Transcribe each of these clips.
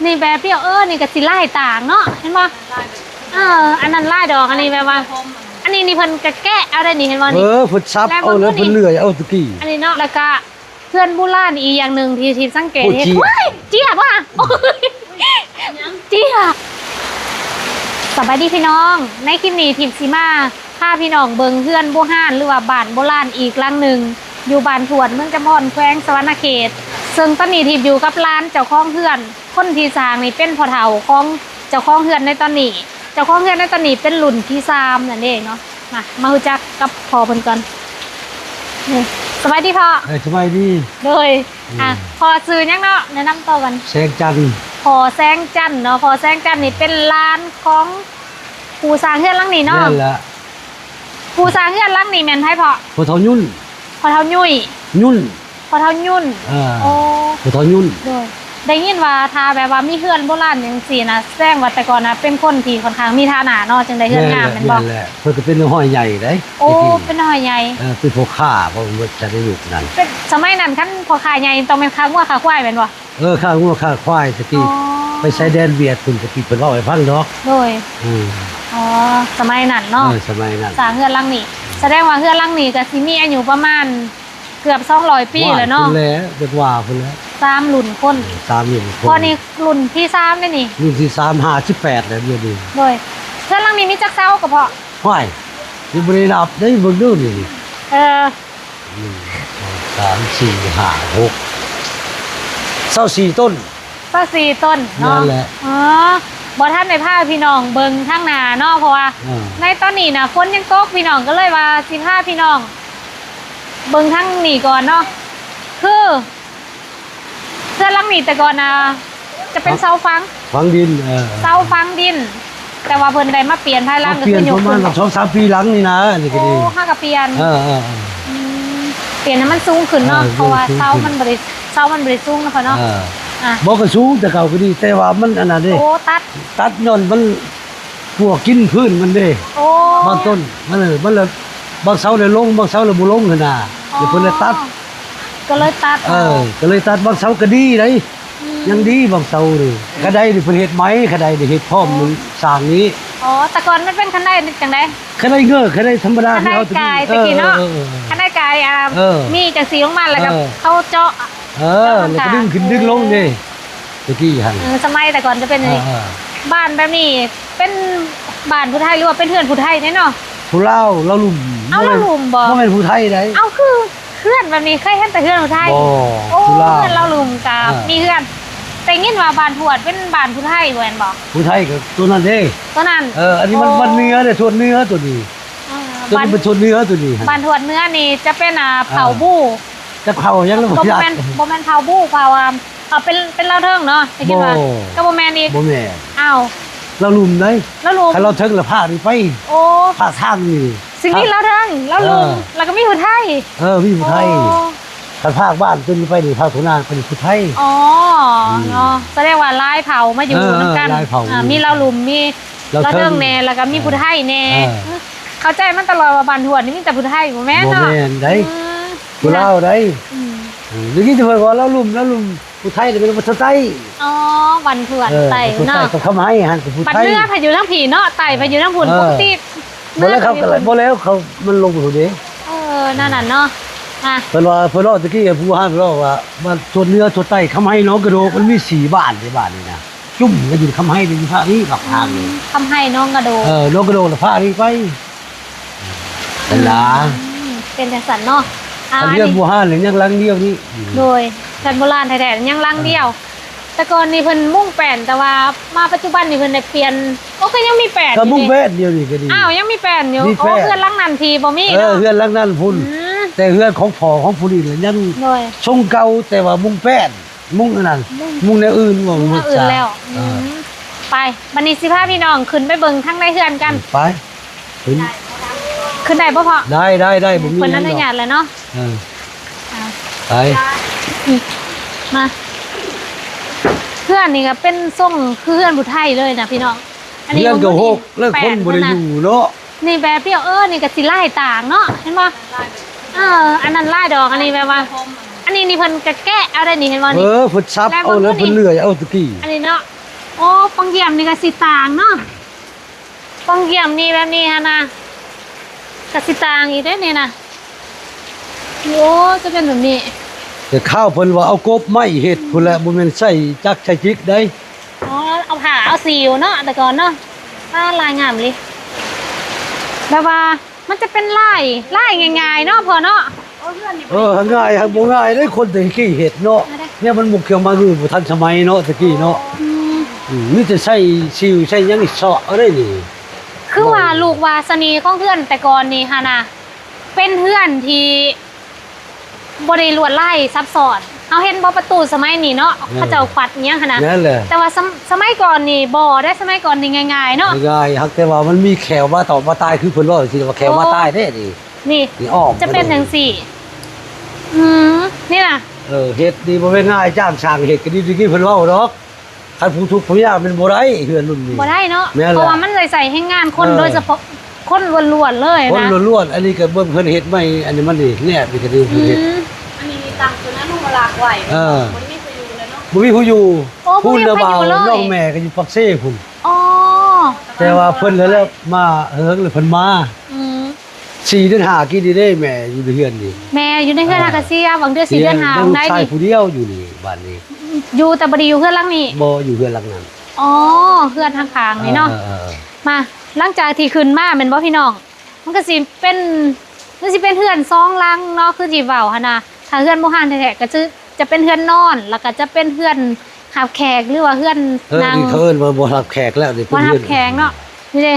ນີ້ແບບດຽວ ເອີ ນີ້ກໍຊິລາຍຕ່າງເນາະ ເຫັນບໍ່? ເອີ ອັນນັ້ນລາຍດອກ ອັນນີ້ແບບວ່າ ອັນນີ້ນີ້ເພິ່ນກໍແກະເອົາໄດ້ນີ້ ເຫັນບໍ່ນີ້? ເອີ ເພິ່ນສັບເອົາແລ້ວ ເພິ່ນເລື່ອຍເອົາຕະກີ້ ອັນນີ້ເນາະ ແລ້ວກໍ ເຮືອນໂບລານອີກຢ່າງໜຶ່ງທີ່ທິບສັງເກດເຫັນ ໂອ້ຍ ເຈັບວ່າ ໂອ້ຍ ເຈັບ. ສະບາຍດີພີ່ນ້ອງ ໃນຄລິບນີ້ທິບຊິມາພາພີ່ນ້ອງເບິ່ງເຮືອນບູຮານ ຫຼືວ່າບ້ານໂບລານອີກຫຼັງໜຶ່ງ ຢູ່ບ້ານທວດ ເມືອງຈຳພອນ ແຂວງສະຫວັນນະເຂດ. ເຊິ່ງຕອນນີ້ທິບຢູ່ກັບຫຼານເຈົ້າຂອງເຮືອນ ຄົນທີ່ສ້າງນີ້ເປັນພໍ່ເຖົ້າຂອງເຈົ້າຂອງເຮືອນໃນຕອນນີ້ ເຈົ້າຂອງເຮືອນໃນຕອນນີ້ເປັນລຸ້ນທີສາມນັ້ນເອງເນາະ. ມາ ມາຮູ້ຈັກກັບພໍ່ເພິ່ນກ່ອນ. ນີ້ ສະບາຍດີພໍ່. ເອີ ສະບາຍດີ. ໂດຍ ອືມ ອ່າ ພໍ່ຊື່ຫຍັງເນາະ? ແນະນຳຕົວກ່ອນ. ແສງຈັນ. ພໍ່ແສງຈັນເນາະ ພໍ່ແສງຈັນນີ້ເປັນຫຼານຂອງຜູ້ສ້າງເຮືອນຫຼັງນີ້ເນາະ? ແມ່ນລະ. ຜູ້ສ້າງເຮືອນຫຼັງນີ້ແມ່ນໃຜພໍ່? ພໍ່ເຖົ້າຍຸນ. ພໍ່ເຖົ້າຍຸ້ຍ. ຍຸນ. ພໍ່ເຖົ້າຍຸນ. ເອີ ໂອ້ ພໍ່ເຖົ້າຍຸນ. ໂດຍ ໄດ້ຍິນວ່າຖ້າແບບວ່າມີເຮືອນໂບລານຈັ່ງຊີ້ນະ ສະແດງວ່າແຕ່ກ່ອນນະເປັນຄົນທີ່ຂ້ອນຂ້າງມີຖານະເນາະ ຈຶ່ງໄດ້ເຮືອນງາມແມ່ນບໍ່? ແມ່ນແຫຼະ ເພິ່ນກໍເປັນນາຍຮ້ອຍໃຫຍ່ເດ້. ໂອ້ ເປັນນາຍຮ້ອຍໃຫຍ່. ເອີ ເປັນພໍ່ຄ້າ ເພາະວ່າເບິດແຕ່ໃນຍຸກນັ້ນ ເປັນສະໄໝນັ້ນ ຄັນພໍ່ຄ້າໃຫຍ່ຕ້ອງແມ່ນຄ້າງົວຄ້າຄວາຍແມ່ນບໍ່? ເອີ ຄ້າງົວຄ້າຄວາຍຕະກີ້. ອໍ ໄປຊາຍແດນຫວຽດພຸ້ນ ຕະກີ້ເພິ່ນເວົ້າໃຫ້ຟັງດອກ. ໂດຍ ອືມ ອໍ ສະໄໝນັ້ນເນາະ. ເອີ ສະໄໝນັ້ນ ສ້າງເຮືອນຫຼັງນີ້ ສະແດງວ່າເຮືອນຫຼັງນີ້ກໍຊິມີອາຍຸປະມານ ເກືອບສອງຮ້ອຍປີແລ້ວເນາະ. ພຸ້ນແຫຼະ ຈັກວ່າພຸ້ນແຫຼະ ສາມລຸ້ນຄົນ. ເອີ ສາມລຸ້ນຄົນ. ພໍ່ນີ້ລຸ້ນທີສາມເດ້ນີ້. ລຸ້ນທີສາມ ຫ້າສິບແປດແລ້ວດຽວນີ້. ໂດຍ ເຮືອນຫຼັງນີ້ມີຈັກເສົາກໍພໍ? ຫ້ວຍ ຍັງບໍ່ໄດ້ນັບເດ້ ເບິ່ງເດີນີ້. ເອີ ໜຶ່ງ ສອງ ສາມ ສີ່ ຫ້າ ຫົກ ຊາວສີ່ຕົ້ນ. ຊາວສີ່ຕົ້ນເນາະ. ນັ້ນແຫຼະ. ອໍ ບໍ່ທັນໄດ້ພາພີ່ນ້ອງເບິ່ງທາງໜ້າເນາະ ເພາະວ່າ ເອີ ໃນຕອນນີ້ນະຝົນຍັງຕົກ ພີ່ນ້ອງ ກໍເລີຍວ່າຊິພາພີ່ນ້ອງເບິ່ງທາງນີ້ກ່ອນເນາະ. ຄືເຮືອນຫຼັງນີ້ແຕ່ກ່ອນນະຈະເປັນເສົາຝັງ ຝັງດິນ. ເອີ ເສົາຝັງດິນ. ແຕ່ວ່າເພິ່ນໄດ້ມາປ່ຽນພາຍຫຼັງ ມາປ່ຽນ ກໍຄືຍົກຂຶ້ນ ປະມານສອງສາມປີຫຼັງນີ້ນະ ອັນນີ້ກໍດີ. ໂອ້ ຫາກໍປ່ຽນ. ເອີໆໆ ອືມ ປ່ຽນໃຫ້ມັນສູງຂຶ້ນເນາະ. ເອີ ເພາະວ່າເສົາມັນບໍ່ໄດ້ ເສົາມັນບໍ່ໄດ້ສູງເນາະພໍ່ເນາະ. ເອີ ອ່ະ ບໍ່ກໍສູງແຕ່ເກົ່າກໍດີ ແຕ່ວ່າມັນອັນນັ້ນເດ້. ໂອ້ ຕັດ ຕັດຍ້ອນມັນ ພວກກິນພື້ນມັນເດ້. ໂອ້ ບາງຕົ້ນ ເອີ ມັນລະ ບາງເສົາລະລົງ ບາງເສົາລະບໍ່ລົງຫັ້ນນະ. ອໍ ແລ້ວເພິ່ນລະຕັດ ກໍເລີຍຕັດ. ເອີ ກໍເລີຍຕັດ. ບາງເສົາກໍດີໄດ໋ ອືມ ຍັງດີບາງເສົານີ້. ອືມ ຄັນໄດນີ້ເພິ່ນເຮັດໃໝ່ ຄັນໄດນີ້ເຮັດພ້ອມ ອໍ ສ້າງນີ້. ອໍ ແຕ່ກ່ອນມັນເປັນຄັນໄດຈັ່ງໃດ? ຄັນໄດເງີ ຄັນໄດທຳມະດາ ຄັນໄດກາຍແຕ່ກີ້ເນາະ. ເອີໆໆ ຄັນໄດກາຍ ອ່າ ເອີ ມີຈັງຊີ້ລົງມາ ແລ້ວກໍ ເອີ ເຂົາເຈາະ. ເອີ ແລ້ວກໍດຶງຂຶ້ນ ເອີ ດຶງລົງເດ້ ແຕ່ກີ້ຫັ້ນ. ເອີ ສະໄໝແຕ່ກ່ອນຈະເປັນ ເອີໆ ນີ້ ເອີ ບ້ານແບບນີ້ເປັນບ້ານຜູ້ໄທ ຫຼືວ່າເປັນເຮືອນຜູ້ໄທແທ້ເນາະ? ຜູ້ລາວ ລາວລຸ່ມ. ເອົ້າ ລາວລຸ່ມບໍ່? ບໍ່ແມ່ນຜູ້ໄທໃດ໋. ເອົ້າ ຄື ເຮືອນແບບນີ້ເຄີຍເຫັນແຕ່ເຮືອນຜູ້ໄທ. ບໍ່ ໂອ້ ຜູ້ລາວ ເຮືອນລາວລຸ່ມກະ ເອີ ມີເຮືອນ. ໄດ້ຍິນວ່າບ້ານທວດເປັນບ້ານຜູ້ໄທ ບໍ່ແມ່ນບໍ່? ຜູ້ໄທກໍຕົວນັ້ນເດ້ ຕົວນັ້ນ. ເອີ ອັນນີ້ມັນ ໂອ້ ບ້ານເໜືອເດ້ ທວດເໜືອຕົວນີ້. ເອີ ຕົວນີ້ເປັນ ບ້ານ ທວດເໜືອຕົວນີ້. ບ້ານທວດເໜືອນີ້ຈະເປັນ ອ່າ ອ່າ ເຜົ່າບູ ຈັກເຜົ່າຫຍັງລະບໍ່ຈັກ. ບໍ່ແມ່ນ ບໍ່ແມ່ນເຜົ່າບູ ເຜົ່າ ອ່າ ເອີ ເປັນ ເປັນລາວເທິງເນາະ ໄດ້ຍິນວ່າ. ບໍ່ ກໍບໍ່ແມ່ນອີກ. ບໍ່ແມ່ນ. ອ້າວ ລາວລຸ່ມໃດ໋. ລາວລຸ່ມ ຄັນລາວເທິງລະພາກນີ້ໄປ. ໂອ້ ພາກທາງນີ້ ຊິມີລາວເທິງ ລາວລຸ່ມ ເອີ ແລ້ວກໍມີຜູ້ໄທ. ເອີ ມີຜູ້ໄທ. ໂອ້ ຄັນພາກບ້ານຕົວນີ້ໄປນີ້ ພາກທົ່ງນາໄປນີ້ຜູ້ໄທ. ອໍ ອືມ ເນາະ ສະແດງວ່າຫຼາຍເຜົ່າມາຢູ່ ເອີ ນຳກັນ. ເອີ ຫຼາຍເຜົ່າ. ອ່າ ມີລາວລຸ່ມ ມີລາວເທິງແດ່ ແລ້ວກໍມີ ເອີ ຜູ້ໄທແດ່. ເອີ ເຂົ້າໃຈມາຕະຫຼອດວ່າບ້ານທວດນີ້ມີແຕ່ຜູ້ໄທ ບໍ່ແມ່ນເນາະ. ບໍ່ແມ່ນໃດ໋. ອືມ ຜູ້ລາວໃດ໋. ອືມ ເອີ ໄດ້ຍິນແຕ່ເພິ່ນວ່າລາວລຸ່ມ ລາວລຸ່ມ. ຜູ້ໄທນີ້ເປັນຜູ້ໃຕ້. ອໍ ບ້ານທວດ ເອີ ໃຕ້ເນາະ ຜູ້ໃຕ້ກັບຄຳໄຮຫັ້ນກໍຜູ້ໄທ. ບ້ານເໜືອພະຢູ່ທາງພີ້ເນາະ ໃຕ້ພະຢູ່ທາງພຸ້ນ. ເອີ ປົກກະຕິບໍ່ແລ້ວເຂົາກໍ ບໍ່ແລ້ວເຂົາມັນລົງໄປພຸ້ນເດ້. ເອີ ນັ້ນນະເນາະ. ອ່ະ ເພິ່ນວ່າ ເພິ່ນເວົ້າຕະກີ້ ຜູ້ຫານເວົ້າວ່າ ບ້ານສ່ວນເໜືອສ່ວນໃຕ້ ຄຳໄຮ ໜອງກະໂດກ ມັນມີສີ່ບ້ານເດ້ ບ້ານນີ້ນະ ຈຸ້ມກັນຢູ່ຄຳໄຮ ຢູ່ພາກນີ້ກັບທາງນີ້. ອືມ ຄຳໄຮ ໜອງກະໂດກ. ເອີ ໜອງກະໂດກລະພາກນີ້ໄປ. ເປັນລາ ອືມ ເປັນຈັ່ງຊັ້ນເນາະ. ອ່າ ອັນເຮືອນບູຮານນີ້ຍັງຫຼັງດຽວນີ້. ໂດຍ ເຮືອນໂບລານແທ້ໆຍັງຫຼັງດຽວ. ເອີ ແຕ່ກ່ອນນີ້ເພິ່ນມຸງແປ້ນ ແຕ່ວ່າມາປັດຈຸບັນນີ້ເພິ່ນໄດ້ປ່ຽນ. ໂອ້ ກໍຍັງມີແປ້ນ ກໍມຸງແປ້ນດຽວນີ້ກໍດີ. ອ້າວ ຍັງມີແປ້ນຢູ່. ມີແປ້ນ. ໂອ້ ເຮືອນຫຼັງນັ້ນທີ່ບໍ່ມີເນາະ. ເອີ ເຮືອນຫຼັງນັ້ນພຸ້ນ. ອືມ ແຕ່ເຮືອນຂອງພໍ່ຂອງຜູ້ນີ້ລະຍັງ ໂດຍ ຊົງເກົ່າ ແຕ່ວ່າມຸງແປ້ນ. ມຸງອັນນັ້ນ ມຸງ ມຸງແນວອື່ນ ມຸງ ມຸງແນວອື່ນແລ້ວ. ເອີ ອືມ ໄປ ບັດນີ້ຊິພາພີ່ນ້ອງຂຶ້ນໄປເບິ່ງທາງໃນເຮືອນກັນ. ໄປ ຂຶ້ນ ຂຶ້ນໄດ້ບໍ່ພໍ່? ໄດ້ ໄດ້ ໄດ້ ບໍ່ມີຫຍັງດອກ. ເພິ່ນອະນຸຍາດແລ້ວເນາະ. ເອີ ອ່າ ໄປ ມາ ເຮືອນນີ້ກໍເປັນຊົງຄືເຮືອນຜູ້ໄທເລີຍນະພີ່ນ້ອງ. ອັນນີ້ ເຮືອນກໍຫົກແລ້ວ ຄົນບໍ່ໄດ້ຢູ່ເນາະ. ນີ້ແບບດຽວ ເອີ ນີ້ກໍຊິລາຍຕ່າງເນາະ ເຫັນບໍ່? ເອີ ອັນນັ້ນລາຍດອກ ອັນນີ້ແບບວ່າ ອັ ອັນນີ້ນີ້ເພິ່ນກະແກະເອົາໄດ້ນີ້ ເຫັນບໍ່ນີ້? ເອີ ເພິ່ນສັບເອົາແລ້ວ ເພິ່ນເລື່ອຍເອົາຕະກີ້. ອັນນີ້ເນາະ. ໂອ້ ປ່ອງຢ້ຽມນີ້ກະຊິຕ່າງເນາະ. ປ່ອງຢ້ຽມນີ້ແບບນີ້ຫັ້ນນະ ກະຊິຕ່າງອີກເດ້ນີ້ນະ. ໂອ້ ຈະເປັນແບບນີ້. ແຕ່ຄາວເພິ່ນວ່າເອົາກົບໄມ້ເຮັດພຸ້ນແຫຼະ ບໍ່ແມ່ນໃຊ້ຈັກໃຊ້ຈິກໃດ. ອໍ ເອົາຜ້າເອົາສີວເນາະ ແຕ່ກ່ອນເນາະ. ປ້າ ລາຍງາມອີ່ຫຼີ ແບບວ່າ ມັນຈະເປັນລາຍ ລາຍງ່າຍໆເນາະພໍ່ເນາະ. ເອີ ງ່າຍ ຫາກບໍ່ງ່າຍເດ້ ຄົນແຕ່ກີ້ເຮັດເນາະ. ແນວມັນບໍ່ ເຄື່ອງມືບໍ່ທັນສະໄໝເນາະ ແຕ່ກີ້ເນາະ. ອືມ ອືມ ມີແຕ່ໃຊ້ສີວໃຊ້ຫຍັງເຊາະເອົາໄດ້ນີ້. ຄືວ່າລູກວ່າສະເໜ່ຂອງເຮືອນແຕ່ກ່ອນນີ້ຫັ້ນນະ ເປັນເຮືອນທີ່ ບໍ່ໄດ້ລວດລາຍຊັບຊ້ອນ. ເຮົາເຫັນບໍ່ ປະຕູສະໄໝນີ້ເນາະ ເອີ ເຂົາເຈົ້າຂວັດອີ່ຫຍັງຫັ້ນນະ. ແມ່ນແຫຼະ. ແຕ່ວ່າສະ ສະໄໝກ່ອນນີ້ບໍ່ໄດ້ ສະໄໝກ່ອນນີ້ງ່າຍໆເນາະ. ງ່າຍໆ ຫາກແຕ່ວ່າມັນມີແຂວມາຕອກມາຕາຍ ຄືເພິ່ນເວົ້າຈັ່ງຊີ້ ວ່າແຂວມາຕາຍເດ້ນີ້. ໂອ້ ນີ້ ນີ້ອ້ອມ ຈະເປັນຈັ່ງຊີ້. ອືມ ນີ້ນະ. ເອີ ເຮັດນີ້ບໍ່ແມ່ນງ່າຍ ຈ້າງຊ່າງເຮັດກະດີ ຄືເພິ່ນເວົ້າດອກ. ຄັນຜູ້ທຸກຜູ້ຍາກແມ່ນບໍ່ໄດ້ເຮືອນລຸ້ນນີ້ ບໍ່ໄດ້ເນາະ. ແມ່ນແຫຼະ ເພາະວ່າມັນໄດ້ໃຊ້ແຮງງານຄົນ ເອີ ໂດຍສະເພາະ ຄົນລ້ວນໆເລີຍນະ ຄົນລ້ວນໆ. ອັນນີ້ກະເບິ່ງເພິ່ນເຮັດໃໝ່ ອັນນີ້ມັນນີ້ແນບນີ້ກະດີເພິ່ນເຮັດ. ອືມ ອັນນີ້ຕັ້ງຕົວນັ້ນລົງມາລາກໄວ້ ເອີ ບໍ່ມີຜູ້ຢູ່ແລ້ວເນາະ. ບໍ່ມີຜູ້ຢູ່. ໂອ້ ຜູ້ຢູ່ແລ້ວ ບໍ່ມີຜູ້ຢູ່ເລີຍ. ນ້ອງແມ່ກະຢູ່ປາກເຊພຸ້ນ. ອໍ ແຕ່ວ່າເພິ່ນແລ້ວ ແລ້ວມາເຫິງແລ້ວເພິ່ນມາ. ອືມ ສີ່ເດືອນຫ້າກີ້ນີ້ເດ້ ແມ່ຢູ່ໃນເຮືອນນີ້. ແມ່ຢູ່ໃນເຮືອນ ອ່າ ຫາກະເສຍ ບາງເທື່ອສີ່ເດືອນຫ້າ ໄດ້ນີ້. ລູກຊາຍຜູ້ດຽວຢູ່ນີ້ ບ້ານນີ້. ຢູ່ ແຕ່ບໍ່ໄດ້ຢູ່ເຮືອນຫຼັງນີ້. ບໍ່ຢູ່ເຮືອນຫຼັງນັ້ນ. ອໍ ເຮືອນທາງຂ້າງນີ້ເນາະ. ເອີ ເອີ ເອີ ມາ ຫຼັງຈາກທີ່ຂຶ້ນມາແມ່ນບໍ່ພີ່ນ້ອງ ມັນກະຊິເປັນ ມັນຊິເປັນເຮືອນສອງຫຼັງເນາະ ຄືທີ່ເວົ້າຫັ້ນນະ. ຖ້າເຮືອນບູຮານແທ້ໆ ກະຈະ ຈະເປັນເຮືອນນອນ ແລ້ວກະຈະເປັນເຮືອນຮັບແຂກ ຫຼືວ່າເຮືອນ ເອີ ນີ້ເຂົາເອີ້ນວ່າບໍ່ຮັບແຂກແລ້ວນີ້ ເປັນເຮືອນ ບໍ່ຮັບແຂກເນາະ. ນີ້ເດ້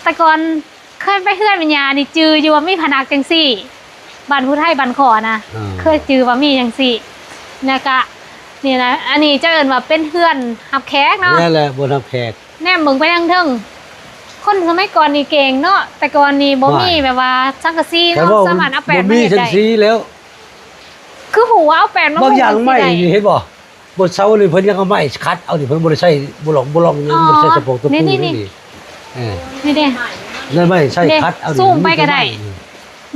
ແຕ່ກ່ອນ ເຄີຍໄປເຮືອນແມ່ຍ່ານີ້ ຈື່ຢູ່ວ່າມີພະນັກຈັ່ງຊີ້ ບ້ານຜູ້ໄທບ້ານຂ້ອຍນະ. ເອີ ເຄີຍຈື່ວ່າມີຈັ່ງຊີ້. ແລ້ວກະ ນີ້ນະ ອັນນີ້ຈະເອີ້ນວ່າເປັນເຮືອນຮັບແຂກເນາະ. ແມ່ນແຫຼະ ບ່ອນຮັບແຂກ. ແນມເບິ່ງໄປທາງເທິງ ຄົນສະໄໝກ່ອນນີ້ເກັ່ງເນາະ. ແຕ່ກ່ອນນີ້ບໍ່ມີແບບວ່າສັງກະສີເນາະ ສາມາດເອົາແປ້ນມາເຮັດໄດ້. ບໍ່ມີສັງກະສີແລ້ວ ຄືຮູ້ວ່າເອົາແປ້ນມາມຸງ ບາງຢ່າງໄມ້ນີ້ ເຫັນບໍ່? ບໍ່ເຊົານີ້ເພິ່ນຍັງເອົາໄມ້ຂັດເອົານີ້ ເພິ່ນບໍ່ໄດ້ໃຊ້ບໍ່ລອງ ບໍ່ລອງຫຍັງ ບໍ່ໄດ້ໃຊ້ສະປອງຕະປູນີ້. ນີ້ ນີ້ ນີ້ ເອີ ນີ້ເດ້ ໄດ້ໄມ້ໃຊ້ຂັດເອົານີ້ ຊູມໄປກະໄດ້.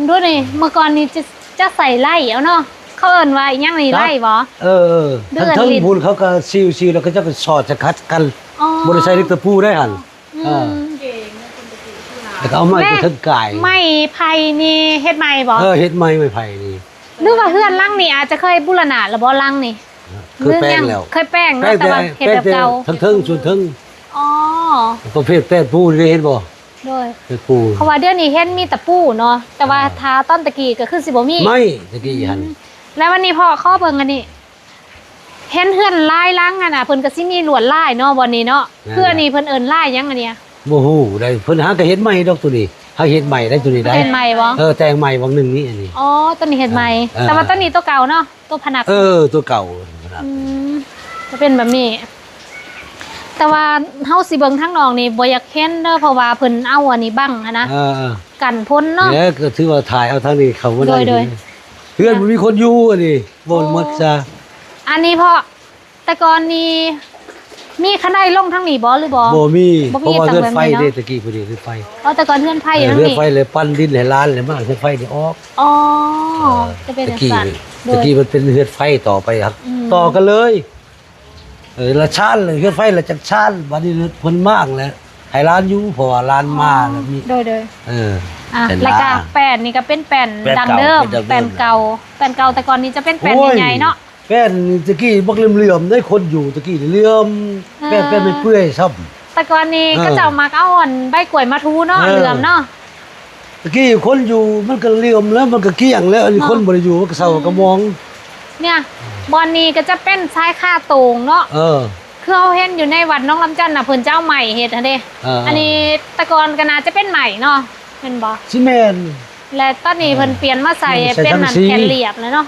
ດູນີ້ ເມື່ອກ່ອນນີ້ຈະ ຈະໃຊ້ໄລ່ເອົາເນາະ. ເຂົາເອີ້ນວ່າອີ່ຫຍັງນີ້ ໄລ່ບໍ່? ເອີ ເອີ ທາງເທິງພຸ້ນເຂົາກະຊິວໆ ແລ້ວເຂົາເຈົ້າກະສອດສະກັດກັນ. ອໍ ບໍ່ໄດ້ໃຊ້ເຫຼັກຕະປູໄດ້ຫັ້ນ. ອືມ ເອີ ແລ້ວກະເອົາໄມ້ໄປເທິງກາຍ. ໄມ້ໄຜ່ນີ້ເຮັດໃໝ່ບໍ່? ເອີ ເຮັດໃໝ່ ໄມ້ໄຜ່ນີ້. ຫຼືວ່າເຮືອນຫຼັງນີ້ອາດຈະເຄີຍບູລະນະແລ້ວບໍ່ ຫຼັງນີ້? ເຄີຍແປງແລ້ວ ເຄີຍແປງເນາະ ແຕ່ວ່າເຮັດແບບເກົ່າ. ທາງເທິງ ສ່ວນເທິງ. ອໍ ປະເພດແປ້ນປູນີ້ ເຫັນບໍ່? ໂດຍ ແປ້ນປູ. ເພາະວ່າດຽວນີ້ເຫັນມີແຕ່ປູເນາະ ແຕ່ວ່າ ອ່າ ຖ້າຕອນຕະກີ້ກະຄືຊິບໍ່ມີໄມ້ ຕະກີ້ຫັ້ນ. ອືມ ແລ້ວວັນນີ້ພໍ່ຂໍເບິ່ງອັນນີ້ ເຫັນເຮືອນຫຼາຍຫຼັງຫັ້ນນະ ເພິ່ນກະຊິມີລວດລາຍເນາະ ບ່ອນນີ້ເນາະ. ແມ່ນ ຄືອັນນີ້ເພິ່ນເອີ້ນລາຍຫຍັງອັນນີ້? ບໍ່ຮູ້ໃດ ເພິ່ນຫາກະເຮັດໃໝ່ດອກໂຕນີ້ ຫາກເຮັດໃໝ່ໄດໂຕນີ້ໄດ. ເຮັດໃໝ່ບໍ່? ເອີ ແຕ່ງໃໝ່ຫວ່າງໜຶ່ງນີ້ອັນນີ້. ອໍ ໂຕນີ້ເຮັດໃໝ່. ອ່າ ແຕ່ວ່າໂຕນີ້ໂຕເກົ່າເນາະ ໂຕພະນັກ. ເອີ ໂຕເກົ່າ ອືມ ຈະເປັນແບບນີ້. ແຕ່ວ່າເຮົາຊິເບິ່ງທາງນອກນີ້ບໍ່ຢາກເຫັນເດີ ເພາະວ່າເພິ່ນເອົາອັນນີ້ບັງຫັ້ນນະ. ເອີ ກັນຝົນເນາະ. ແລ້ວກະຖືວ່າຖ່າຍເອົາທາງນີ້ເຂົ້າມາໄດ້. ໂດຍ ໂດຍ ເຮືອນບໍ່ມີຄົນຢູ່ອັນນີ້ ເວົ້າໝົດຊະ. ອໍ ອັນນີ້ເພາະ ແຕ່ກ່ອນນີ້ມີຄັນໄດລົງທາງນີ້ບໍ່ ຫຼືບໍ່? ບໍ່ມີ ບໍ່ມີ ເພາະວ່າເຮືອນໄຟເດ້ ຕະກີ້ພຸ້ນເດ້ ເຮືອນໄຟ. ອໍ ແຕ່ກ່ອນເຮືອນໄຟຢູ່ທາງນີ້ ເຮືອນໄຟແລ້ວປັນດິນໃຫ້ຫຼານ ແລ້ວມາເຮືອນໄຟນີ້ອອກ. ອໍ ເອີ ຈະເປັນຈັ່ງຊັ້ນ. ແຕ່ກີ້ ໂດຍ ແຕ່ກີ້ມັນເປັນເຮືອນໄຟຕໍ່ໄປ ອືມ ຕໍ່ກັນເລີຍ. ເອີ ລະຊານ ເຮືອນໄຟລະຈັກຊານ ບາດນີ້ເພິ່ນມ້າງແລ້ວ ໃຫ້ຫຼານຢູ່ ເພາະວ່າຫຼານມາແລ້ວມີ. ໂດຍ ໂດຍ ເອີ ອ່າ ແລ້ວກະແປ້ນນີ້ກະເປັນແປ້ນ ແປ້ນດັງເດີມ ແປ້ນເກົ່າ ແປ້ນເກົ່າ ແຕ່ກ່ອນນີ້ຈະເປັນແປ້ນໃຫຍ່ໆເນາະ. ແປ້ນຕະກີ້ບັກເຫຼື້ອມໆເດ້ ຄົນຢູ່ຕະກີ້ເຫຼື້ອມ. ເອີ ແປ້ນ ແປ້ນໄມ້ເປື່ອຍຊ້ຳ. ແຕ່ກ່ອນນີ້ ເອີ ເຂົາເຈົ້າມັກເອົາອັນໃບກ້ວຍມາຖູເນາະ ເຫຼື້ອມເນາະ. ຕະກີ້ຄົນຢູ່ມັນກະເຫຼື້ອມແລ້ວ ມັນກະກ້ຽງແລ້ວ ອັນນີ້ຄົນບໍ່ໄດ້ຢູ່ ມັນກະເຊົາກະມອງ. ນີ້ ບ່ອນນີ້ກະຈະເປັນຊາຍຄາໂຕ່ງເນາະ. ເອີ ຄືເຮົາເຫັນຢູ່ໃນວັດໜອງລຳຈັນນະ ເພິ່ນຈະເອົາໄມ້ເຮັດຫັ້ນເດ້. ເອີ ອັນນີ້ແຕ່ກ່ອນກະໜ້າຈະເປັນໄມ້ເນາະ ແມ່ນບໍ່? ຊິແມ່ນ. ແລະຕອນນີ້ເພິ່ນປ່ຽນມາໃສ່ເປັນອັນແຜ່ນລຽບແລ້ວເນາະ.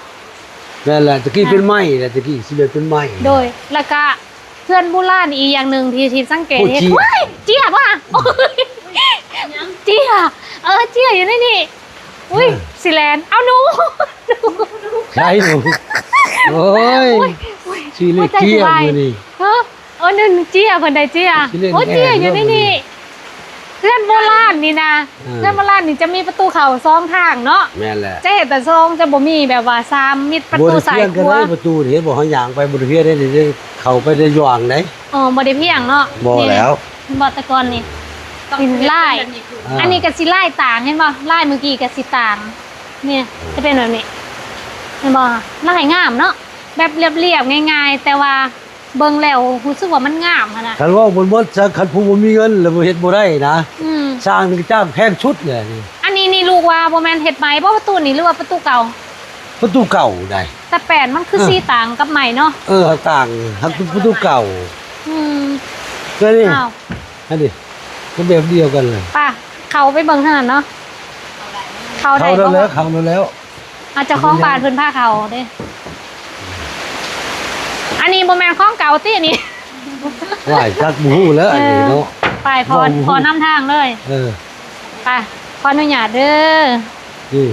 ແມ່ນແຫຼະ ຕະກີ້ເປັນໄມ້ແຫຼະ ຕະກີ້ຊິແມ່ນເປັນໄມ້. ໂດຍ ແລ້ວກະເຮືອນບູຮານອີກຢ່າງໜຶ່ງທີ່ ທີ່ສັງເກດເຫັນ. ໂອ້ຍ ເຈ້ຍ ເຈົ້ຍ ເອີ ເຈ້ຍຢູ່ໃນນີ້. ອຸ້ຍ ຊິແລ່ນ ເອົາໜູ ໃສ່ໜູ. ໂອ້ຍ ຊິເລັກເຈ້ຍມື້ນີ້. ເອີ ໜຶ່ງເຈ້ຍ ເພິ່ນໄດ້ເຈ້ຍ. ໂອ້ ເຈ້ຍຢູ່ໃນນີ້. ເຮືອນໂບລານນີ້ນະ ເອີ ເຮືອນໂບລານນີ້ຈະມີປະຕູເຂົ້າສອງທາງເນາະ. ແມ່ນແຫຼະ. ຈະເຮັດແຕ່ສອງ ຈະບໍ່ມີແບບວ່າສາມ ມີປະຕູຊ້າຍຂວາ. ບໍ່ໄດ້ພຽງກັນເລີຍ ປະຕູນີ້ ເຫັນບໍ່ ເຮົາຍ່າງໄປບໍ່ໄດ້ພຽງເດ້ ນີ້ເດ້ ເຂົ້າໄປໄດ້ຢ່າງໃດ. ອໍ ບໍ່ໄດ້ພຽງເນາະ. ບໍ່ແລ້ວ ເຫັນບໍ່ ແຕ່ກ່ອນນີ້ ເປັນລາຍ ອ່າ ອັນນີ້ກໍຊິລາຍຕ່າງ ເຫັນບໍ່ ລາຍມື້ກີ້ກໍຊິຕ່າງ. ນີ້ຈະເປັນແບບນີ້ ເຫັນບໍ່ ລາຍງາມເນາະ ແບບລຽບໆ ງ່າຍໆ ແຕ່ວ່າ ເບິ່ງແລ້ວຮູ້ສຶກວ່າມັນງາມຫັ້ນນະ. ຄັນເວົ້າໝົດໆ ຊະ ຄັນຜູ້ບໍ່ມີເງິນແລ້ວບໍ່ເຮັດບໍ່ໄດ້ນະ. ອືມ ສ້າງນີ້ຈ້າງແພງສຸດແຫຼະນີ້. ອັນນີ້ນີ້ລູກວ່າບໍ່ແມ່ນເຮັດໃໝ່ບໍ່ ປະຕູນີ້ ຫຼືວ່າປະຕູເກົ່າ? ປະຕູເກົ່າໃດ໋. ແຕ່ແປ້ນມັນຄື ອ່າ ຊິຕ່າງກັບໃໝ່ເນາະ. ເອີ ຕ່າງ ຫາກເປັນປະຕູເກົ່າ. ອືມ ແລ້ວນີ້ ອ້າວ ອັນນີ້ກໍແບບດຽວກັນເລີຍ. ໄປ ເຂົ້າໄປເບິ່ງທາງນັ້ນເນາະ. ເຂົ້າໄດ້ ເຂົ້າໄດ້ແລ້ວ ເຂົ້າໄດ້ແລ້ວ. ອາ ເຈົ້າຂອງບ້ານເພິ່ນພາເຂົ້າເດ້. ອັນນີ້ບໍ່ແມ່ນຂອງເກົ່າຕິອັນນີ້? ວ້າຍ ຈັກບໍ່ຮູ້ແລ້ວອັນນີ້ເນາະ. ເອີ ໄປ ພໍ່ ພໍ່ນຳທາງເລີຍ. ເອີ ໄປ ຂໍອະນຸຍາດເດີ. ນີ້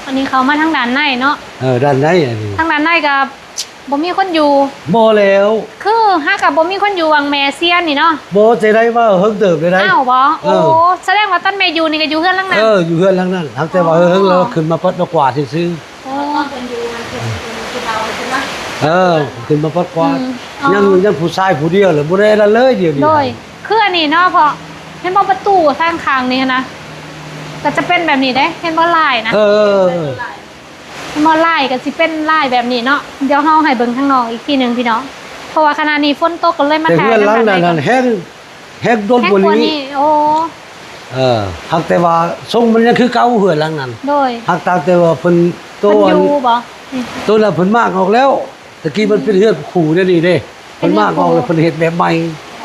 ອັນນີ້ເຂົ້າມາທາງດ້ານໃນເນາະ. ເອີ ດ້ານໃນອັນນີ້ ທາງດ້ານໃນກໍ ບໍ່ມີຄົນຢູ່. ບໍ່ແລ້ວ ຄືຫາກະບໍ່ມີຄົນຢູ່ຫວ່າງແມ່ເສຍນີ້ເນາະ. ບໍ່ ຈັ່ງໃດ ມາເຫິງເຕີບເລີຍໄດ໋. ອ້າວ ບໍ່? ເອີ ໂອ້ ສະແດງວ່າຕອນແມ່ຢູ່ນີ້ກໍຢູ່ເຮືອນຫຼັງນັ້ນ. ເອີ ຢູ່ເຮືອນຫຼັງນັ້ນ ຫາກແຕ່ວ່າ ອໍ ເຫິງແລ້ວຂຶ້ນມາປັດມາກວາດຊື່ໆ. ອໍ ຕອນເພິ່ນຢູ່ຫັ້ນ ເພິ່ນ ເພິ່ນ ເພິ່ນເອົາຂຶ້ນມາ. ເອີ ຂຶ້ນມາປັດກວາດ. ອືມ ອໍ ຍັງ ຍັງຜູ້ຊາຍຜູ້ດຽວແຫຼະ ບໍ່ໄດ້ອັນນັ້ນເລີຍດຽວນີ້. ໂດຍ ຄືອັນນີ້ເນາະ ເພາະເຫັນບໍ່ ປະຕູທາງຂ້າງນີ້ຫັ້ນນະ ກໍຈະເປັນແບບນີ້ເດ້ ເຫັນບໍ່ ລາຍນະ. ເອີ ເອີ ເອີ ເຫັນບໍ່ ລາຍກໍຊິເປັນລາຍແບບນີ້ເນາະ. ດຽວເຮົາໃຫ້ເບິ່ງທາງນອກອີກທີໜຶ່ງພີ່ນ້ອງ ເພາະວ່າຂະນະນີ້ຝົນຕົກກໍເລີຍມາຖ່າຍ. ແຕ່ເຮືອນຫຼັງນັ້ນຫັ້ນແຮງ ແຮງດົນກວ່ານີ້. ໂອ້ ເອີ ຫາກແຕ່ວ່າຊົງມັນຍັງຄືເກົ່າເຮືອນຫຼັງນັ້ນ. ໂດຍ ຫາກຕ່າງແຕ່ວ່າເພິ່ນ ໂຕ ເພິ່ນຢູ່ບໍ່? ໂຕນັ້ນເພິ່ນມ້າງອອກແລ້ວ. ຕະກີ້ມັນເປັນເຮືອນຄູ່ແນວນີ້ເດ້ ເພິ່ນມ້າງອອກແລ້ວເພິ່ນເຮັດແບບໃໝ່.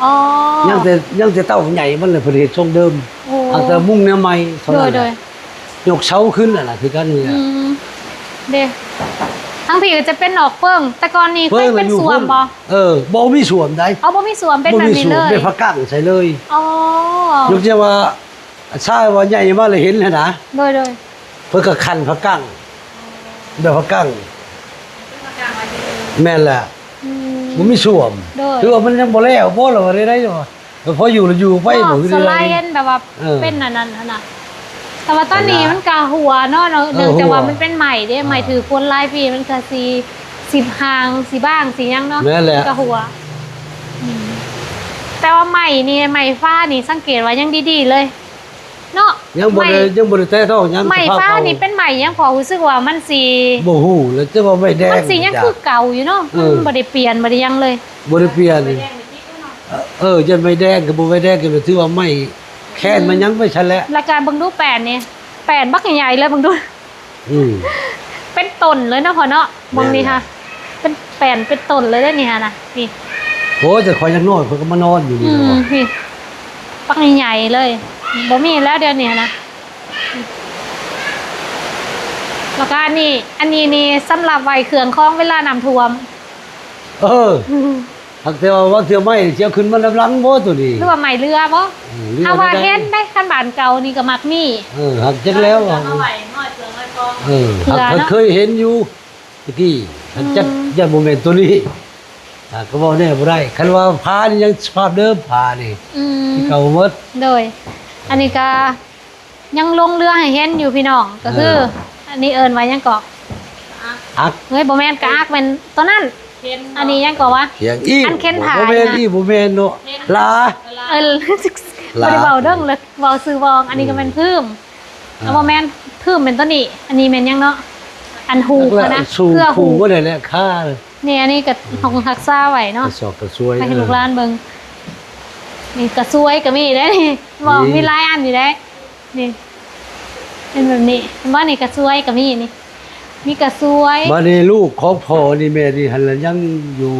ອໍ ຍັງແຕ່ ຍັງແຕ່ເຕົ້າໃຫຍ່ມັນແຫຼະ ເພິ່ນເຮັດຊົງເດີມ. ໂອ້ ຫາກແຕ່ມຸງແນວໃໝ່ເທົ່ານັ້ນແຫຼະ. ໂດຍ ໂດຍ ຍົກເສົາຂຶ້ນຫັ້ນນະ ຄືກັນນີ້ແຫຼະ. ອືມ ເດ້ ທາງພີ້ກໍຈະເປັນນອກເປິງ ແຕ່ກ່ອນນີ້ເຄີຍເປັນສວນບໍ່? ເອີ ບໍ່ມີສວນໃດ໋. ອໍ ບໍ່ມີສວນ ເປັນແບບນີ້ເລີຍ ເປັນຜັກກັ້ງໃສ່ເລີຍ. ອໍ ຍົກຕົວຢ່າງວ່າ ຊາຍວ່າໃຫຍ່ມາແລ້ວເຫັນຫັ້ນນະ. ໂດຍ ໂດຍ ເພິ່ນກໍຂັນຜັກກັ້ງ ແບບຜັກກັ້ງ. ແມ່ນແຫຼະ. ອືມ ບໍ່ມີສວນ ໂດຍ ຄືວ່າມັນຍັງບໍ່ແລ້ວບໍ່ ຫຼືວ່າໃດໆ ເນາະ. ເອີ ພໍຢູ່ລະຢູ່ໄປ ບໍ່ ບໍ່ຄື ສ່ວນຫຼາຍເຫັນແບບວ່າ ເອີ ເປັນອັນນັ້ນຫັ້ນນະ ແຕ່ວ່າຕອນນີ້ມັນກະຮົ່ວເນາະ ເອີ ເນື່ອງຈາກວ່າມັນເປັນໃໝ່ເດ້. ເອີ ໃໝ່ຖືກຝົນຫຼາຍປີ ມັນກະຊິ ຊິບຫາງ ຊິບາງ ຊິຫຍັງເນາະ. ແມ່ນແຫຼະ ມັນກະຮົ່ວ. ອືມ ແຕ່ວ່າໃໝ່ນີ້ ໃໝ່ຟ້ານີ້ ສັງເກດວ່າຍັງດີໆ ເລີຍ. ເນາະ ຍັງບໍ່ໄດ້ ຍັງບໍ່ໄດ້ແຕະຕ້ອງຫຍັງ. ໄມ້ຟ້ານີ້ເປັນໄມ້ຫຍັງ ເພາະຮູ້ສຶກວ່າມັນຊິ ບໍ່ຮູ້ແລ້ວ ແຕ່ວ່າໄມ້ແດງ ມັນຊິຍັງຄືເກົ່າຢູ່ເນາະ. ເອີ ມັນບໍ່ໄດ້ປ່ຽນ ບໍ່ໄດ້ຫຍັງເລີຍ ບໍ່ໄດ້ປ່ຽນ. ເອີ ຢ້ານໄມ້ແດງກໍບໍ່ ໄມ້ແດງກໍຖືວ່າໄມ້ແຄນ ອືມ ໄມ້ຫຍັງໄປຊັ້ນແຫຼະ. ແລ້ວກໍເບິ່ງດູແປ້ນນີ້ ແປ້ນບັກໃຫຍ່ໆ ເລີຍ ເບິ່ງດູ. ອືມ ເປັນຕົ້ນເລີຍເນາະພໍ່ເນາະ. ເບິ່ງນີ້ ແມ່ນ ຫະ ເປັນແປ້ນເປັນຕົ້ນເລີຍເດ້ນີ້ຫະນະ. ນີ້ ໂອ້ຍ ແຕ່ຂ້ອຍຍັງນ້ອຍ ຂ້ອຍກໍມານອນຢູ່ນີ້. ອືມ ເນາະ ນີ້ ບັກໃຫຍ່ໆ ເລີຍ ບໍ່ມີແລ້ວດຽວນີ້ຫະນະ. ແລ້ວກໍອັນນີ້ ອັນນີ້ນີ້ສຳລັບໄວ້ເຄື່ອງຂອງເວລານ້ຳຖ້ວມ. ເອີ ຫາກແຕ່ວ່າບາງເທື່ອໄມ້ຊິເອົາຂຶ້ນມານຳຫຼັງບໍ່ໂຕນີ້ ຫຼືວ່າໄມ້ເຫຼືອບໍ່? ເອີ ເຫຼືອ ເຮົາວ່າເຫັນເດ້ ຄັນບ້ານເກົ່ານີ້ກໍມັກມີ. ເອີ ຫາກຈັກແລ້ວ ເອົາໄວ້ຫ້ອຍເຄື່ອງຫ້ອຍຂອງ. ເອີ ຫາກເຄີຍເຫັນຢູ່ຕະກີ້ ຫາກຈັກ ອືມ ຢ້ານບໍ່ແມ່ນໂຕນີ້. ອ່າ ກໍເວົ້າແນວບໍ່ໄດ້ ຄັນວ່າຜານີ້ຍັງສະພາບເດີມ ຜານີ້ ອືມ ຄືເກົ່າໝົດ. ໂດຍ ອັນນີ້ກໍ ຍັງລົງເຫຼືອໃຫ້ເຫັນຢູ່ພີ່ນ້ອງ ກໍຄື ເອີ ອັນນີ້ເອີ້ນວ່າຫຍັງເກາະ? ອັກ. ເຮີ້ຍ ບໍ່ແມ່ນ ກະອັກແມ່ນໂຕນັ້ນ. ອັນນີ້ຫຍັງເກາະວະ? ອັນເຂັນຜ້າ ບໍ່ແມ່ນ ນີ້ນະ ອີ່ ບໍ່ແມ່ນເນາະ ເຂັນ ຫຼາ. ເອີ ຫຼາ ບໍ່ໄດ້ເວົ້າເດີ ເວົ້າຊື່ວອງ. ອັນນີ້ກໍແມ່ນ ອືມ ຜືມ. ອ່າ ບໍ່ແມ່ນ ຜືມແມ່ນໂຕນີ້. ອັນນີ້ແມ່ນຫຍັງເນາະ? ອັນຫູກຫັ້ນນະ ເຄືອຫູກ ບໍ່ໄດ້ແຫຼະ ຄາ. ນີ້ ອັນນີ້ກໍ ອືມ ຫ້ອງຮັກສາໄວ້ເນາະ ກະສອບກະຊວຍ ໄວ້ໃຫ້ ເອີ ລູກຫຼານເບິ່ງ. ນີ້ກະຊວຍກໍມີເດ້ນີ້ ບໍ່ ມີ ມີຫຼາຍອັນຢູ່ເດ້. ນີ້ ເປັນແບບນີ້ ເຫັນບໍ່? ນີ້ກະຊວຍກໍມີນີ້ ມີກະຊວຍ. ບາດນີ້ລູກຂອງພໍ່ນີ້ແມ່ນີ້ຫັ້ນລະຍັງຢູ່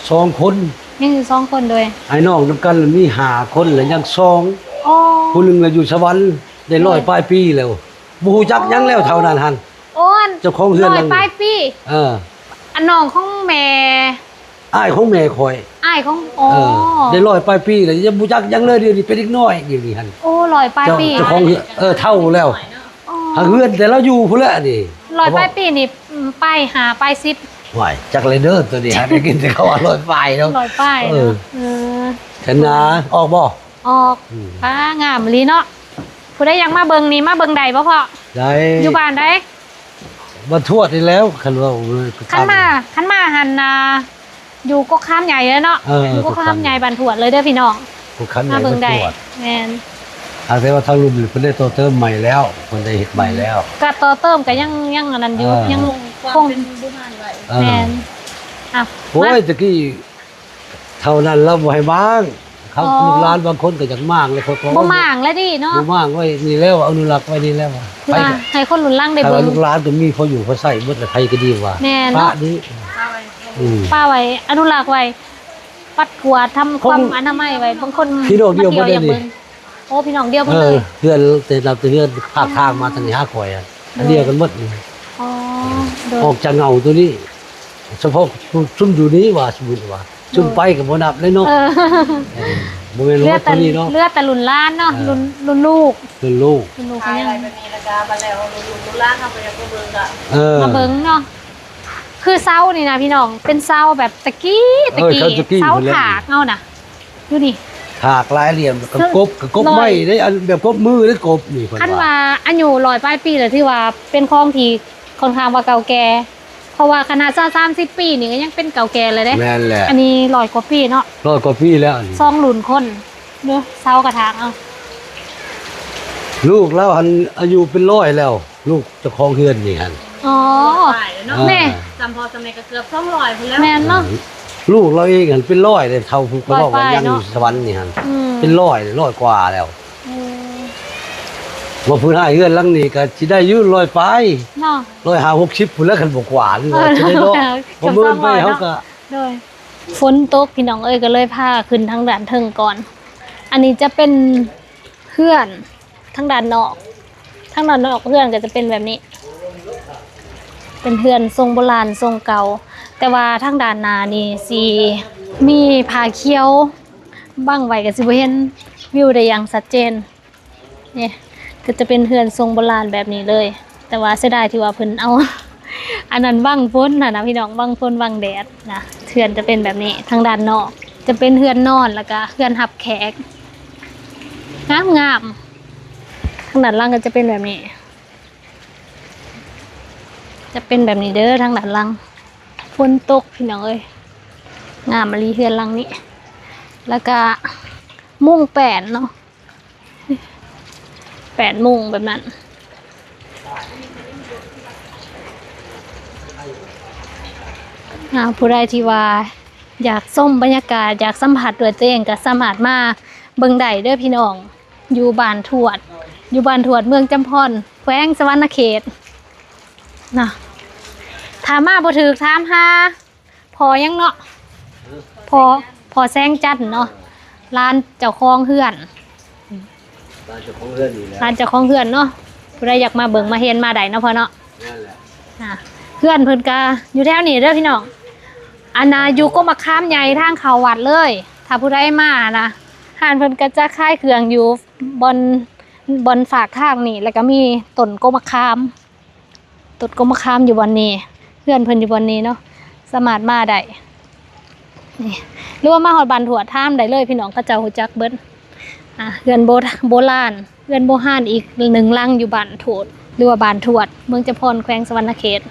ສອງຄົນ ຍັງຢູ່ສອງຄົນ. ໂດຍ ອ້າຍນ້ອງນຳກັນລະມີຫ້າຄົນ ລະຍັງສອງ. ອໍ ຜູ້ໜຶ່ງລະຢູ່ສະຫວັນໄດ້ຮ້ອຍປາຍປີແລ້ວ ບໍ່ຮູ້ຈັກຫຍັງແລ້ວເທົ່ານັ້ນຫັ້ນ. ໂອ້ ອັນເຈົ້າຂອງເຮືອນ ຮ້ອຍປາຍປີ. ເອີ ອັນນ້ອງຂອງແມ່ ອ້າຍຂອງແມ່ຂ້ອຍ ອ້າຍຂອງ ອໍ ເອີ ໄດ້ຮ້ອຍປາຍປີແລ້ວ ຍັງບໍ່ຈັກຫຍັງເລີຍ. ດຽວນີ້ເປັນເດັກນ້ອຍ ດຽວນີ້ຫັ້ນ. ໂອ້ ຮ້ອຍປາຍປີ ເຈົ້າ ເຈົ້າຂອງເຮືອນ ເອີ ເຖົ້າແລ້ວ. ອໍ ຫາກເຮືອນແຕ່ລາວຢູ່ພຸ້ນແຫຼະນີ້. ຮ້ອຍປາຍປີນີ້ ອືມ ປາຍຫ້າ ປາຍສິບ. ຫວາຍ ຈັກແລ້ວເດີ ໂຕນີ້ຫາໄດ້ຍິນແຕ່ເຂົາວ່າຮ້ອຍປາຍເນາະ ຮ້ອຍປາຍ. ເອີ ເອີ ເຫັນນະ ອອກບໍ່? ອອກ ອືມ ປ້າ ງາມອີ່ຫຼີເນາະ. ຜູ້ໃດຢາກມາເບິ່ງນີ້ ມາເບິ່ງໄດ້ບໍ່ພໍ່? ໄດ້. ຢູ່ບ້ານໃດ? ບ້ານທວດນີ້ແຫຼ້ວ ຄັນວ່າ ໂອ້ຍ ຄັນມາ ຄັນມາຫັ້ນນະ ຢູ່ກົກຄາມໃຫຍ່ເລີຍເນາະ. ເອີ ຢູ່ກົກຄາມໃຫຍ່ ກົກຄາມໃຫຍ່ ບ້ານທວດເລີຍເດີພີ່ນ້ອງ ກົກຄາມໃຫຍ່ ມາເບິ່ງໄດ້ ບ້ານທວດ. ແມ່ນ. ອາ ແຕ່ວ່າທາງລຸ່ມນີ້ເພິ່ນໄດ້ຕໍ່ເຕີມໃໝ່ແລ້ວ ເພິ່ນໄດ້ເຮັດໃໝ່ແລ້ວ. ກະຕໍ່ເຕີມກະຍັງ ຍັງອັນນັ້ນຢູ່ ເອີ ຍັງຄົງ ຄວາມເປັນບູຮານໄວ້. ເອີ ແມ່ນ. ອ່ະ ໂອ້ຍ ມາ ແຕ່ກີ້ ເທົ່ານັ້ນລາວບໍ່ໃຫ້ມ້າງ. ເຂົາ ອໍ ລູກຫຼານບາງຄົນກໍຢາກມ້າງແລ້ວ ເຂົາກໍບໍ່ມ້າງແລ້ວເດເນາະ. ບໍ່ມ້າງໄວ້ນີ້ແລ້ວ ອະນຸລັກໄວ້ນີ້ແລ້ວວ່າ ໃຫ້ຄົນລຸ້ນຫຼັງໄດ້ເບິ່ງ. ແຕ່ວ່າລູກຫຼານກໍມີພໍຢູ່ພໍໃຊ້ໝົດ ໃຜກໍດີວ່າ ແມ່ນເນາະ ປະນີ້. ອືມ ປະໄວ້ ອະນຸລັກໄວ້ ປັດກວາດ ທຳຄວາມອະນາໄມໄວ້. ບາງຄົນ ພີ່ນ້ອງດຽວເບິດເດ້ນີ້. ໂອ້ ພີ່ນ້ອງດຽວເພິ່ນເລີຍ. ເອີ ເຮືອນ ແຕ່ລະເຮືອນພາກທາງມາທາງນີ້ຫາຂ້ອຍ ອັນດຽວກັນໝົດນີ້. ອໍ ໂດຍ. ອອກຈາກເຫງົ້າໂຕນີ້ ສະເພາະຊຸມຢູ່ນີ້ວ່າ ສົມມຸດວ່າ ຊຸມໄປກໍບໍ່ນັບເລີຍເນາະ. ເອີ ເອີ ບໍ່ແມ່ນວ່າເຫຼືອແຕ່ ໂຕນີ້ເນາະ ເຫຼືອແຕ່ລຸ້ນຫຼານເນາະ. ເອີ ລຸ້ນ ລຸ້ນລູກ ລຸ້ນລູກ ລຸ້ນລູກ ເອີ ເຂົາຍັງ ລຸ້ນລູກລຸ້ນຫຼານເຮົາກໍຢາກມາເບິ່ງກໍ ເອີ ມາເບິ່ງເນາະ. ຄືເສົານີ້ນະພີ່ນ້ອງ ເປັນເສົາແບບຕະກີ້ ເອີ ຕະກີ້ ເສົາຕະກີ້ ເສົາຖາກເຮົານະ. ຢູ່ນີ້ ຖາກຫຼາຍຫຼ່ຽມ ກະກົບ ກະກົບໄມ້ເດ້ ອັນແບບກົບມືເດ້ ກົບນີ້. ຄັນວ່າອາຍຸຮ້ອຍປາຍປີແລ້ວ ຖືວ່າເປັນຂອງທີ່ຄ່ອນຂ້າງວ່າເກົ່າແກ່ ເພາະວ່າຂະໜາດຊາວສາມສິບປີນີ້ກໍຍັງເປັນເກົ່າແກ່ເລີຍເດ້. ແມ່ນແຫຼະ ອັນນີ້ຮ້ອຍກວ່າປີເນາະ ຮ້ອຍກວ່າປີແລ້ວ. ອັນນີ້ສອງລຸ້ນຄົນເດີ ເສົາກະຖາງເອົາ. ລູກລາວຫັ້ນອາຍຸເປັນຮ້ອຍແລ້ວ ລູກເຈົ້າຂອງເຮືອນນີ້ຫັ້ນ. ອໍ ເອີ ແມ່ ສຳພໍ່ສຳແມ່ກໍເກືອບສອງຮ້ອຍພຸ້ນແລ້ວ. ແມ່ນເນາະ ລູກລາວເອງຫັ້ນເປັນຮ້ອຍເດ້ ເຖົ້າຜູ້ກໍເວົ້າວ່າຍັງຢູ່ສະຫວັນນີ້ຫັ້ນ ອືມ ເປັນຮ້ອຍ ຮ້ອຍກວ່າແລ້ວ. ອືມ ວ່າເພິ່ນໃຫ້ເຮືອນຫຼັງນີ້ກໍຊິໄດ້ຢູ່ຮ້ອຍປາຍເນາະ ຮ້ອຍຫ້າສິບຫົກສິບພຸ້ນແຫຼະ ຄັນບໍ່ກວ່ານີ້. ເອີ ຊິໄດ້ເນາະ ເກືອບສອງຮ້ອຍເນາະ. ໂດຍ. ຝົນຕົກພີ່ນ້ອງເອີຍ ກໍເລີຍພາຂຶ້ນທາງດ້ານເທິງກ່ອນ. ອັນນີ້ຈະເປັນເຮືອນ ທາງດ້ານນອກ ທາງດ້ານນອກເຮືອນກໍຈະເປັນແບບນີ້ ເປັນເຮືອນຊົງໂບລານຊົງເກົ່າ ແຕ່ວ່າທາງດ້ານໜ້ານີ້ຊິມີຜ້າຂຽວບັງໄວ້ ກໍຊິບໍ່ເຫັນວິວໄດ້ຢ່າງຊັດເຈນ. ນີ້ກໍຈະເປັນເຮືອນຊົງໂບລານແບບນີ້ເລີຍ ແຕ່ວ່າເສຍດາຍທີ່ວ່າເພິ່ນເອົາ ອັນນັ້ນບັງຝົນຫັ້ນນະພີ່ນ້ອງ ບັງຝົນບັງແດດນະ. ເຮືອນຈະເປັນແບບນີ້ ທາງດ້ານນອກຈະເປັນເຮືອນນອນ ແລ້ວກະເຮືອນຮັບແຂກ ງາມໆ. ທາງດ້ານຫຼັງກໍຈະເປັນແບບນີ້ ຈະເປັນແບບນີ້ເດີ ທາງດ້ານຫຼັງ. ຝົນຕົກພີ່ນ້ອງເອີຍ ງາມອີ່ຫຼີເຮືອນຫຼັງນີ້ ແລ້ວກະມຸງແປ້ນເນາະ. ແປດໂມງແບບນັ້ນ. ອ່າ ຜູ້ໃດທີ່ວ່າຢາກຊົມບັນຍາກາດ ຢາກສຳຜັດດ້ວຍຕົວເອງ ກໍສາມາດມາເບິ່ງໄດ້ເດີພີ່ນ້ອງ ຢູ່ບ້ານທວດ ຢູ່ບ້ານທວດເມືອງຈຳພອນ ແຂວງສະຫວັນນະເຂດເນາະ. ຖ້າມາບໍ່ຖືກ ຖາມຫາ ພໍ່ຫຍັງເນາະ? ພໍ່ ພໍ່ແສງຈັນເນາະ ຫຼານເຈົ້າຂອງເຮືອນ ຫຼານເຈົ້າຂອງເຮືອນນີ້ແຫຼະ ຫຼານເຈົ້າຂອງເຮືອນເນາະ. ຜູ້ໃດຢາກມາເບິ່ງມາເຫັນມາໄດ້ເນາະພໍ່ເນາະ. ແມ່ນແຫຼະ ອ່າ ເຮືອນເພິ່ນກະຢູ່ແຖວນີ້ເດີພີ່ນ້ອງ ອັນນ່າ ຢູ່ກົກມະຂາມໃຫຍ່ທາງເຂົ້າວັດເລີຍ. ຖ້າຜູ້ໃດມານະ ຮ້ານເພິ່ນກະຈະຂາຍເຄື່ອງຢູ່ບ່ອນ ບ່ອນຟາກທາງນີ້ ແລ້ວກະມີຕົ້ນກົກມະຂາມ ຕົ້ນກົກມະຂາມຢູ່ບ່ອນນີ້ ເຮືອນເພິ່ນຢູ່ບ່ອນນີ້ເນາະ ສາມາດມາໄດ້ນີ້ ຫຼືວ່າມາຮອດບ້ານທວດ ຖາມໄດ້ເລີຍພີ່ນ້ອງ ເຂົາເຈົ້າຮູ້ຈັກເບິດ. ອ່າ ເຮືອນໂບ ໂບລານ ເຮືອນໂບຮານອີກໜຶ່ງຫຼັງຢູ່ບ້ານໂທດ ຫຼືວ່າບ້ານທວດ ເມືອງຈຳພອນ ແຂວງສະຫວັນນະເຂດ.